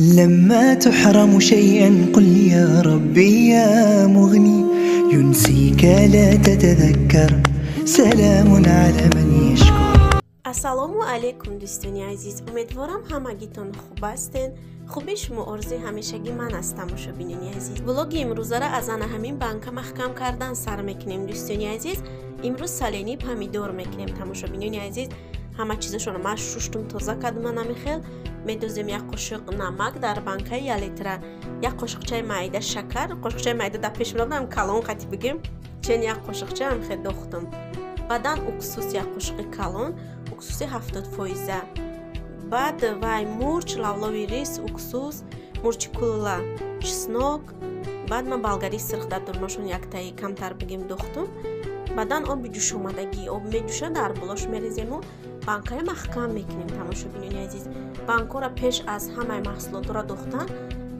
لما تحرم شيئا قل يا ربي يا مغني ينسيك لا تتذكر سلام على من يشكر. Ассалому алайкум, дӯстони азиз, умедворам ҳамагитон хуб ҳастен. Хуби шумо орзуи ҳамешагӣ ман аст, тамошобинони азиз. Влоги имрӯзаро аз ана ҳамин банка маҳкам кардан сар мекунем, дӯстони азиз. Имрӯз соленый помидор мекунем, тамошобинони азиз. Ҳама чизашонро ман шуштум, тоза кардам, намихел. Медозем як қошиқ намак дар банкаи як литра, як қошиқчаи майда шакар, қошиқчаи майда дар пеш меодам, калон қати бигем, чен як қошиқча ҳам хел дохтам. Баъдан уксус як қошиқи калон, уксуси 70%. Баъд вай мурч, лавлови рис, уксус, мурчи кулла, чеснок. Баъд ман болгари сирх дар дурношон яктаи камтар бигем дохтум. Баъдан оби ҷӯшомадагӣ, об меҷӯша, дар болош мерезему банкаи маҳкам мекунем, тамошобинони азиз. Банкора пеш аз ҳамаи маҳсулотро дохтан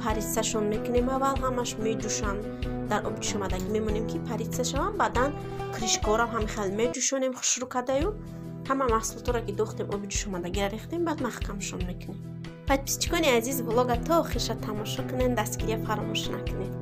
парисашон мекунем, аввал ҳамаш меҷӯшанд, дар оби ҷӯшомадагӣ мемонем ки париса шаванд. Баъдан кришкаҳоро ҳам хел меҷӯшонем хушрӯ кардаю. Ҳама маҳсулотро ки дохтем, оби ҷӯшомадагиро рехтем, баъд маҳкамшон мекунем. Подписчикони азиз, влога то охирша тамошо кунед, дастгирия фаромӯш накунед.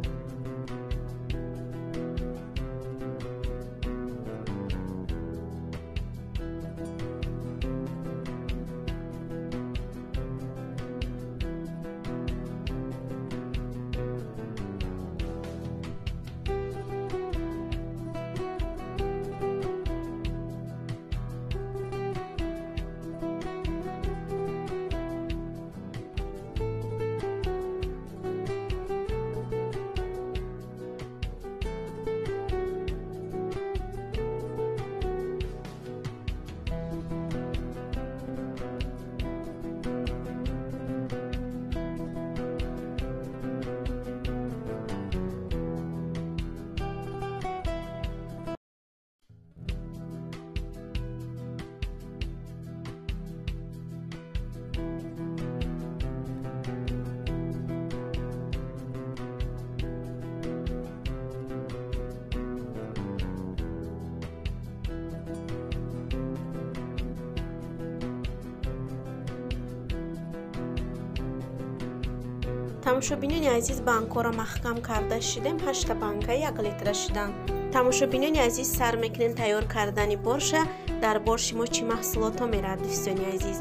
Тамошобинони азиз, банкҳоро маҳкам карда шидем, 8 банка 1 литра шидан. Тамошобинони азиз, сар мекунем тайёр кардани борша. Дар борши мо чӣ маҳсулотҳо меравад, дӯстони азиз?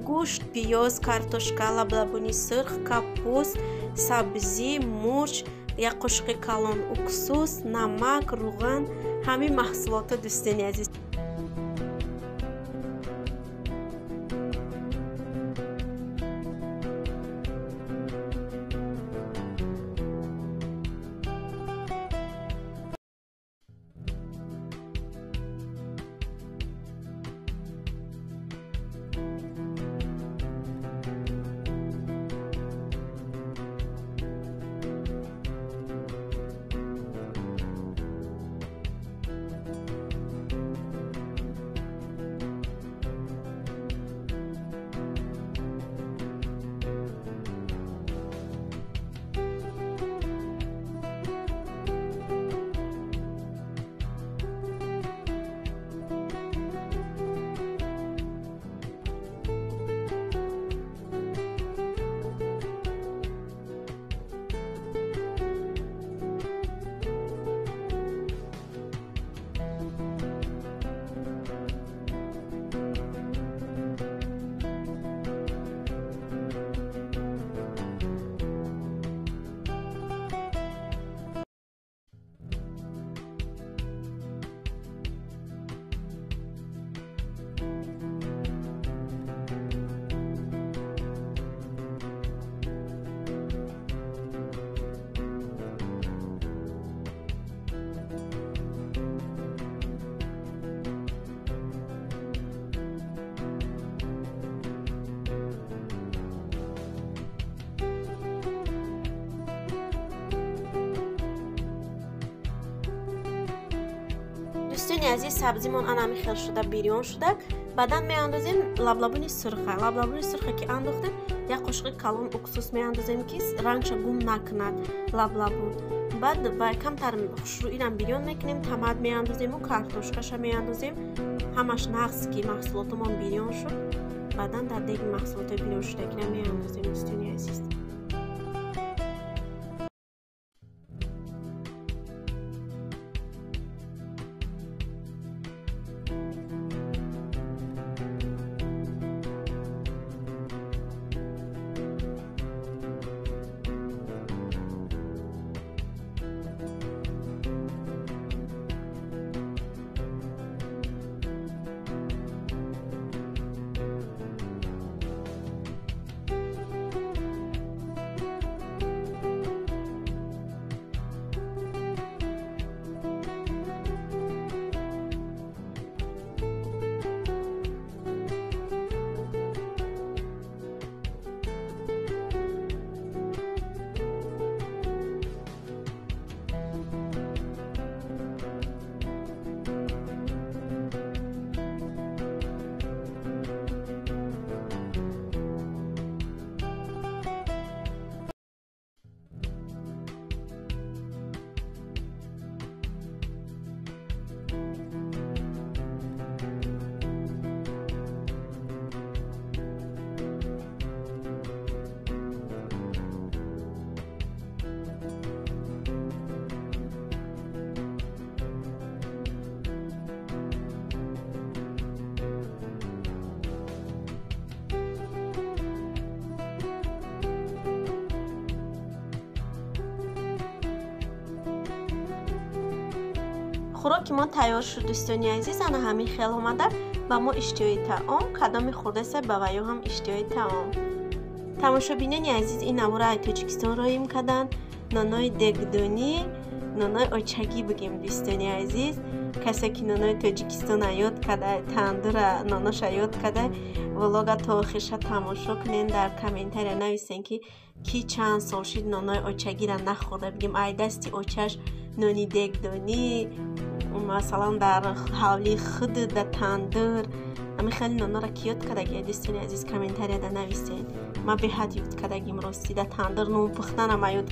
Гӯшт, пиёз, картошка, лаблабуни сурх, капуст, сабзӣ, мурч, як қошиқи калон уксус, намак, руған, ҳамин маҳсулотҳо, дӯстони азиз. Дӯстони азиз, сабзимон анами хел шуда бирён шуда. Баъдан меандозем лаблабуни сурха. Лаблабуни сурха ки андохтем, як қошиқи калон уксус меандозем, ки рангша гум накунад лаблабун. Баъд ва камтар хушрӯ инам бирён мекунем, томат меандозему картошкаша меандозем. Ҳамаш нағз ки маҳсулотамон бирён шуд, баъдан дар деги маҳсулотҳои бирён шудагира меандозем, дӯстони азиз. Хӯроки мо тайёр шуд, дӯстони азиз. Ана ҳамин хел омада ба мо иштиҳои таом, кадоми хӯрдаса ба ваё ҳам иштиҳои таом. Тамошобинони азиз, ин навора ай Тоҷикистон роим карданд. Нонои дегдонӣ, нонои очагӣ бигем, дӯстони азиз. Касе ки нонои Тоҷикистона ёд карда, тандура ноноша ёд карда, влога то охирша тамошо кунен, дар комментария нависен, ки ки чанд сол шид нонои очагира нахӯрда, бигем, ай дасти очаш нони дегдонӣ, масалан, дар ҳавлии худ да тандур. Ами хеле нонора ки ёд кардаги, дӯстони азиз, комментарияда нависен. Ман беҳад ёд кардагим, рости, да тандур нон пухтанам ёд.